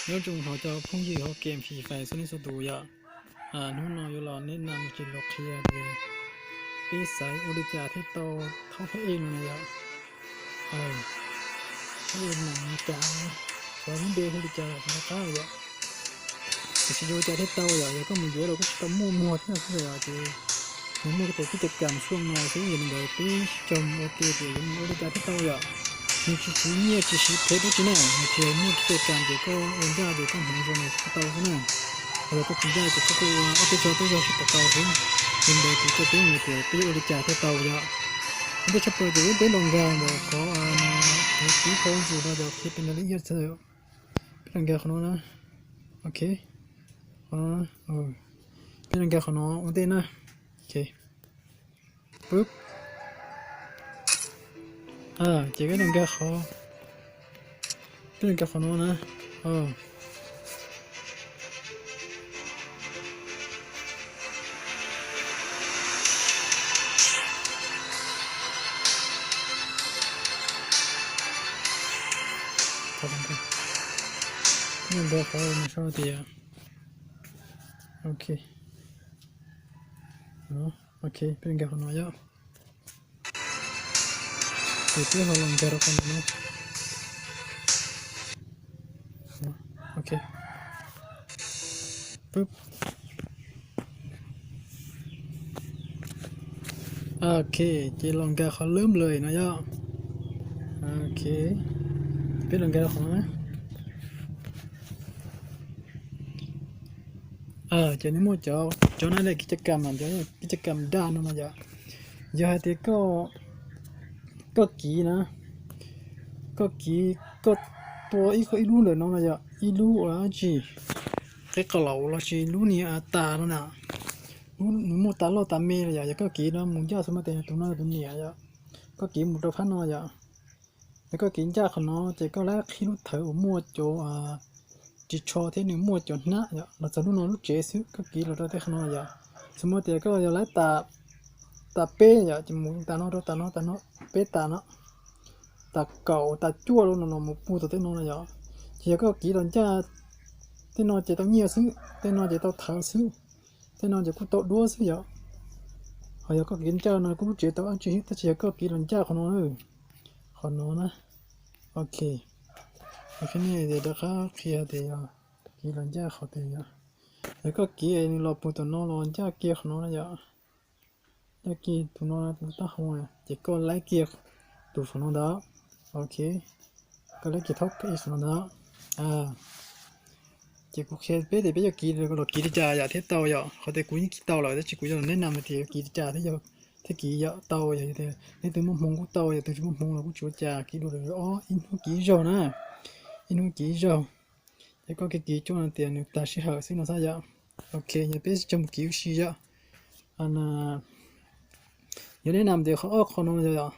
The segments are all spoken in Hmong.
Nyob zoo hauv cov phooj ywg hauv game Free Fire txhua leej txhua tus yom. Hnub no yuav los neb nam tsis los qhia tias peb xaiv ua li cas thiaj tau thaub phab ej no na yom. Phab ej no cas, xyov lub npe hu li cas rov qab yom. Tiam sis yuav ua cas thiaj tau yom, yog koj mus yuav los kuj tsis tau muaj muag thiab xwb yom, ces nws muaj tej teb chaws kam xwb no xwb, yog li ntawd peb sib cog mus ua ke tias yuav mus ua li cas thiaj tau yom. Nws tsis siv nyiaj tsis siv phem dab tsi na, nws tsuas yog muaj teb chaws kam ces koj ua ncaj ces koj hmoov zoo nws thiaj tau xwb na. Yog koj tsis ncaj ces koj kuj ua ob peb zaug peb zaug tsis pom tau xwb. Yog li ntawd kuv coj peb mus tias peb yuav ua li cas thiaj tau yom. Ua ntej tshaj plaws ces peb los nkag ntawm qhov no, qhov zus no yog qhia peb ntawd li ib yam txhawj. Peb los nkag qhov no na. Ok, qhov no, peb los nkag qhov no ua ntej na. Ok, pub, ces peb los nkag qhov, peb los nkag qhov no na. Peb los nkag qhov no sau tias, ok, ok, peb los nkag qhov no yom. Ces peb ho los nkag rau qhov no na. Ok, pub, ok, ces los nkag qhov lub nplawm no yom. Ok, peb los nkag rau qhov no na. Ces nws muaj cov, cov no yog kib cov kam, kib cov kam daj no no yom. Yog hais tias koj, koj kiv na, koj kiv, koj tua ib, ib lub ntawm no no yom, ib lub ua dab tsi, qe qos laum los sis lub niag tas no na, lub nws muaj tas loj tas me los yom, yog koj kiv no mus ncaj xwb mas tes tus no yog tus niam yom, koj kiv mus rau phab no yom. Yog koj kiv ncaj qhov no ces koj laib qhib lub thawv uas muaj cov ris tsho thiab nws muaj cov hnab yom, los txog lub no lub tsev xwb, koj kiv los rau tej qhov no yom. Xws li tias koj yog laib tas peb yom, ces mus tas no rau tas no, tas no, peb tas no, tas kaum tas cuaj lub no los mus pug tom tej no no yom. Ces yog koj kiv los ncaj, tej no ces tau nyiaj xwb, tej no ces tau thawv xwb, tej no ces kuj tau duab xwb yom. Ho yog koj kiv ncaj no kuj lub tsev tau dab tsi, tab sis yog koj kiv los ncaj qhov no, qhov no na. Ok, qhov no rov qab qhia tias yog kiv los ncaj qhov twg yom. Yog koj kiv nws los pug tom no los ncaj kiag qhov no na yom. Ncaj kiag tus no, tus taub hau, ces koj laib kiag tus saum no ntawd. Ok, koj laib kiag thaub phab ej saum no ntawd. Ces kuv qhia peb tias peb yuav kiv los kiv li cas yom thiaj tau yom. Qhov tias kuv yeej kiv tau lawm tab sis kuv yuav los neb nam tias yuav kiv li cas thiaj, thiaj kiv yom tau yom. Yog tias leej twg muaj hmoo kuj tau, yog tus tsis muaj hmoo los kuj tsis ua cas, kiv dua lawm ob, ib hnub kiv ib zaug na, ib hnub kiv ib zaug. Ces koj kiv kiv cuag no tias nws tag sij hawm xwb no xwb yom. Ok, yog peb sib cog mus kiv ua si yom. Yog neb nam tias qhov ob qhov no yom,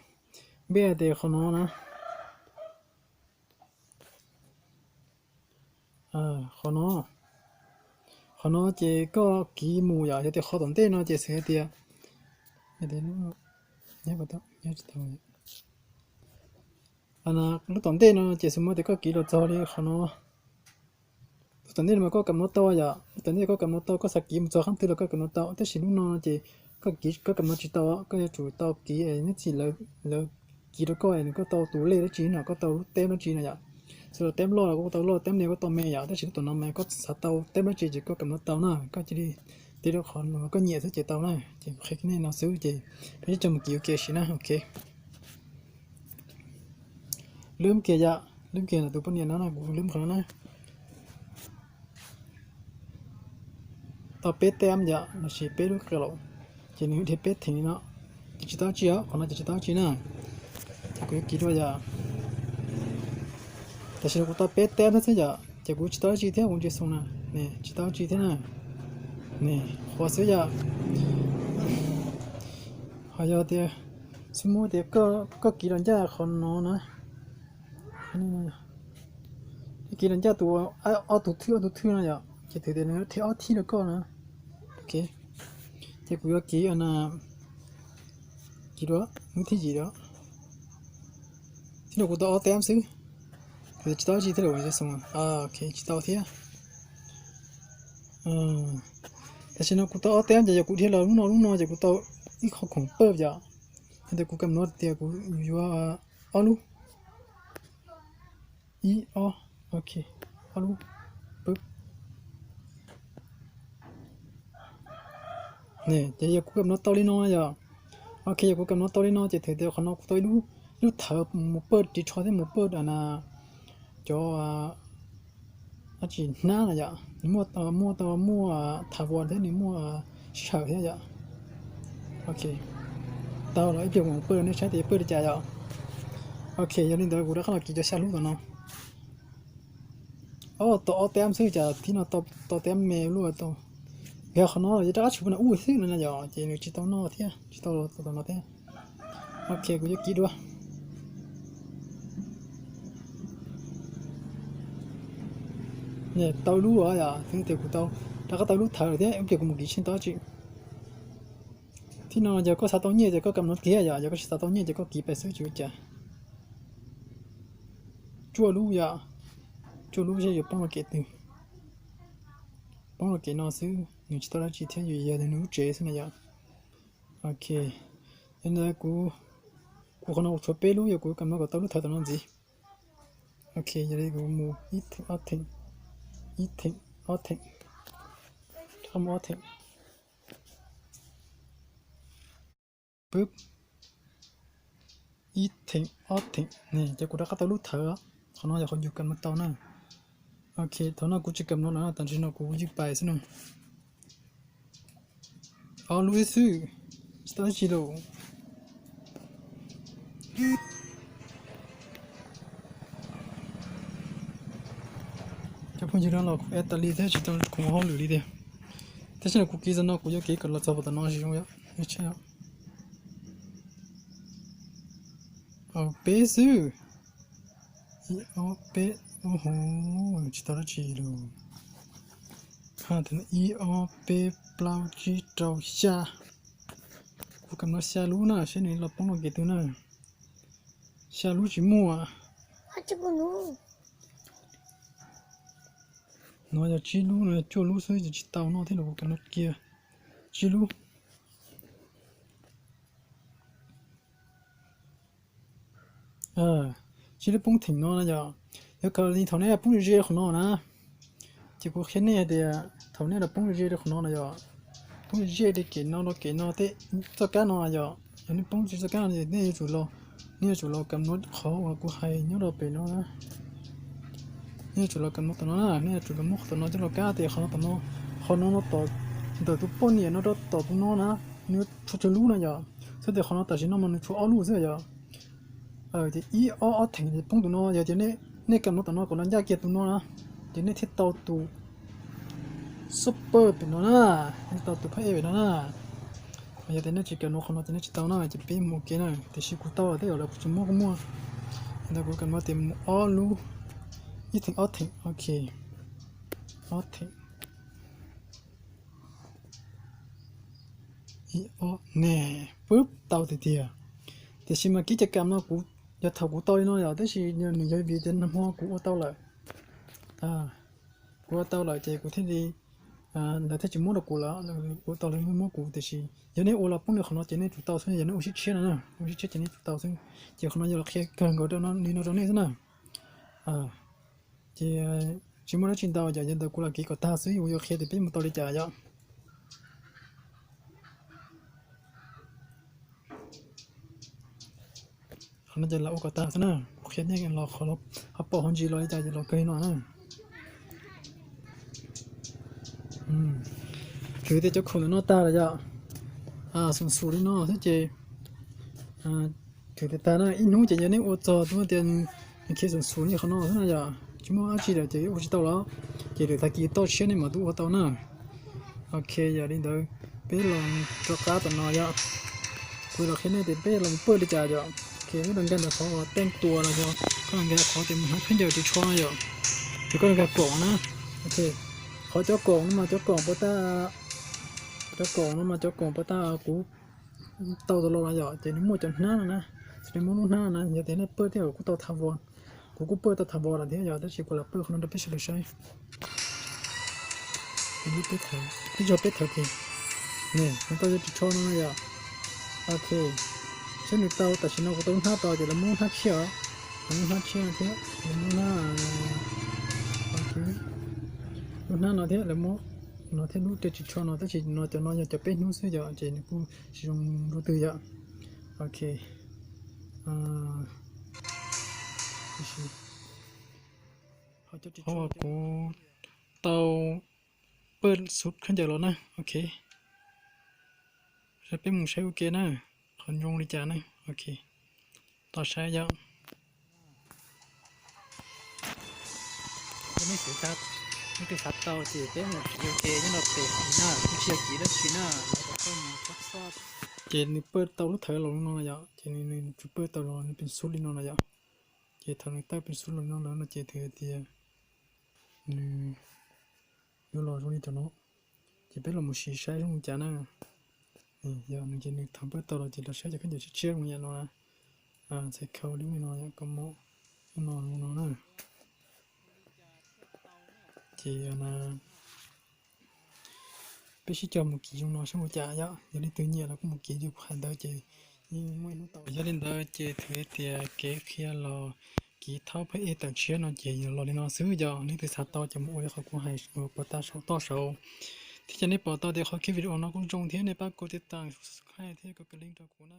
npej tias qhov no na. Qhov no, qhov no ces koj kiv mus yom, yog tias qhov tom ntej no ces xws hais tias, lub tom ntej no ces xws li tias koj kiv los txog li qhov no, lub tom ntej no mas koj kam no tau yom, lub tom ntej koj kam no tau, koj xav kiv mus txog qhov twg los koj kam no tau, tab sis lub no ces koj kiv koj kam no tsis tau, koj yuav tsum tau kiv es nyob txij lawv kiv rau koj es nws koj tau tus lej dab tsi no, koj tau lub teb dab tsi no yom. Xws li teb loj los koj tau loj, teb me koj tau me yom, tab sis lub tom no mas koj xav tau teb dab tsi ces koj kam no tau na, koj cia li tiv rau qhov koj nyiam xwb ces tau na. Ces kuv qhia nej no xwb ces peb sib cog mus kiv ua ke sim na, ok. Lwb kiag yom, lwb kiag tus poj niam no na, kuv lwb qhov no na. Tau peb teb yom, los sis peb lub qe laum, ces nws dhia peb theem li no, ces tsis tau dab tsi os, qhov no ces tsis tau dab tsi na. Ces kuv yuav kiv dua yom. Tam sim no kuv tau peb teb thiab xwb yom, ces kuv tsis tau dab tsi thiab, kuv ntsia xoo na, tsis tau dab tsi thiab na. Qhuav xwb yom. Ho yog tias xub muab tias koj kiv los ncaj qhov no na, kiv los ncaj tus ob tug thwj ob tug thwj no yom, ces thwm tias nws thiaj ob thib rau koj na. Ok, ces kuv yuav kiv, kiv dua lub thib yim a, thib no kuv tau ob teb xwb. Tsis tau dab tsi thiab los? Ok, tsis tau thiab. Tam sim no kuv tau ob teb ces yog kuv dhia los lub no lub no ces kuv tau ib qho khoom pawj yom. Yog tias kuv kam no tias kuv yuav ob lub, ib ob, ok, ob lub, pwb. Ces yog kuv kam no tau li no yom. Ok, yog kuv kam no tau li no ces thaum tias qhov no kuv tau ib lub, ib lub thawv mus pawj ris tsho thiab mus pawj na, cov dab tsi hnab na yom, nws muaj, muaj tau, muaj thav vas thiab nws muaj sij hawm thiab yom. Ok, tau los ib pliag kuv mus pawj rau nej saib tias pawj li cas yom. Ok, yog li ntawd kuv rov qab los kiv cov xya lub tom no. Ob, tau ob teb xwb cas thib no tau teb me luaj tau. Yog qhov no yog rov qab tsis pub nws ub xwb no na yom, ces nws tsis tau noj thiab, tsis tau los tom no thiab. Ok, kuv yuav kiv dua. Tau lub os yom, tias kuv tau rov qab tau lub thawv thiab, ib pliag kuv mus kiv tsis tau dab tsi. Thib no yog koj xav tau nyiaj ces koj kam no kiag yom, yog koj tsis xav tau nyiaj ces koj kiv pem xwb tsis ua cas. Cuaj lub yom, cuaj lub seb yuav poob rau kev twg. Poob rau kev no xwb, nws tsis tau dab tsi thiab, yus yog nws lub tsev xwb na yom. Ok, yog li ntawd kuv, kuv qhov no kuv tshuav peb lub, yog kuv kam no kom tau lub thawv tom no ntxiv. Ok, yog li kuv mus ib theem ob theem, ib theem ob theem, rov qab mus ob theem. Pwb, ib theem ob theem, ces kuv rov qab tau lub thawv. Qhov no yog qhov yus kam no tau na. Ok, thaum no kuv tsis kam no lawm, tam sim no kuv ywj pais xwb na. Ob lub xwb, tsis tau dab tsi lawm. Cov phooj ywg no los kuv ua tas li thiab tsis tau khoom hauj lwm li tiag. Tab sis no kuv kiv txog no kuv yuav kiv kom los txog tom no tsis zoo. Peb xwb. Ib ob peb, tsis tau dab tsi lawm. Ib ob peb plaub tsib rau xya. Kuv kam no xya lub na, seb nws los poob rau kev twg na. Xya lub tsis muaj. No yog tsib lub no, cuaj lub xwb ces tsis tau no thiab los kuv kam no kiag tsib lub. Tsib lub poob theem no na yom. Yog kawg li thaum nej poob ze ze qhov no na, ces kuv qhia nej hais tias thaum nej los poob ze ze rau qhov no na yom, poob ze ze li kev no rau kev no tej txoj kab no yom, yog nej poob ze txoj kab no nej yuav tsum los, nej yuav tsum los kam no qhov uas kuv hais nyob rau pem no na. Nej yuav tsum los kam no tom no na, nej yuav tsum los muab qhov tom no coj los kab tias qhov no tom no, qhov no no tom ntawm tus poj niam no rau tom tus no na, nws tshuav tsawg lub na yom. Xwb tias qhov no tam sim no mas nws tshuav ob lub xwb yom. Ces ib ob ob theem poob tus no, yog tias nej kam no tom no kom los ncaj kiag tus no na, ces nej thiaj tau tus super pem no na, nej tau tus phab ej pem no na. Yog tias nej tsis kam no qhov no ces nej tsis tau na, ces peb mus ua ke na. Tiam sis kuv tau lawm tej zaum lawv kuv tsis muab kuj muaj. Ntawd kuv kam no tias mus ob lub, ib theem ob theem, ok, ob theem. Ib ob ne, pwb tau tiag tiag. Tiam sis mas kib caj kam no kuv, yog thaum kuv tau li no yom, tab sis nws yog vim tias nag hmo kuv ua tau lawm. Kuv ua tau lawm ces kuv thiaj li, lawv thiaj tsis muab rau kuv lawm, kuv tau lawv muab kuv. Tiam sis yog nej ua los poob li qhov no ces nej tsum tau xwb, yog nej ua siab tshiab no na, ua siab tshiab ces nej tsum tau xwb. Ces qhov no yog los qhia kawg nkaus rau li no rau nej xwb na. Ces tsis muaj dab tsi ntau, yog ntawd kuv los kiv kom tag xwb, kuv yuav qhia tias peb mus tau li cas yom. Qhov no ces los ua kom tag xwb na, kuv qhia nej los qhov ho pom ho ntsis los li cas ces los kawg no na. Khwv tias cov khoom ntawm no tag lawm yom, xum xum li no xwb ces khwv tias tag na, ib hnub ces yog nej ua txog tub tias nws khiav xum xum li qhov no xwb na yom, tsis muaj dab tsi lawm ces ua tsis tau los, ces lwm tag kis toj siab nej mam tub ua tau na. Ok, yog li ntawd peb los rov qab tom no yom. Kuv los qhia nej tias peb los pawj li cas yom. Ok, peb los nkag ntawm qhov uas teej tua los yog koj los nkag qhov tias mus hnav khaub ncaws ris tsho no yom, ces koj los nkag kaum na. Ok, qhov cov kaum no mas cov kaum puas tas, cov kaum no mas cov kaum puas tas kuv tau tas los no yom, ces nws muaj cov hnab no na, nws muaj lub hnab no na, yog tias nej pawj tej zaum kuj tau thav vas, kuv Kuv kuj pawj tau thaum vos lawm thiab yog, tab sis kuv lam pawj qhov no rau peb sawv daws saib. Peb thawv, peb thawv ces, ne, nws tau cov ris tsho no no yom. Ok, saib nws tau, tam sim no kuv tau lub hnab tau ces lawv muab lub hnab tshiab os, lawv muab hnab tshiab no thiab, lawv muab hnab, lub hnab no thiab, lawv muab no thiab lub rau ris tsho no, tab sis no cov no yog cov peb hnub xwb yom, ces nws kuj tsis zoo dua twg yom. Ok, kuv tau pawj xuv khaub ncaws los na. Ok, peb mus saib ua ke na, qhov zoo li cas na. Ok, tos saib yom. Nej twg xav tau ces peb mus kiv ua ke nyob no pem na, kuj tsis yog kiv dab tsi na, lawv kom koj mus txhob txhob. Ces nws pawj tau lub thawv los li no yom, ces nws tsis pawj tau los nws pes xub li no no yom. Ces thaum nws tawj pes xub los li no lawm no ces thwm tias nws yuav los zoo li cov no. Ces peb los mus sim saib zoo li cas na. Yog nws ces nws thaum pawj tau los ces los saib cov khaub ncaws tshiab tshiab zoo li no na. Txhais khau li no yom, koj muab no no na. Ces peb sib cog mus kiv zoo no saib ua cas yom, yog leej twg nyiam los kuj mus kiv, yog kuv hais ntawd ces yeej muaj ib hnub tau. Yog li ntawd ces thwm tias kev qhia los kiv thaub phab ej tawm tshiab no ces los li no xwb yom. Leej twg xav tau ces mus ua li qhov kuv hais uas puas tas saum toj saud. Thiab ces nej pom tau tias qhov kiv video no kuj zoo thiab nej pab kuv tiv tas subscribe thiab kuv kis link rau kuv na.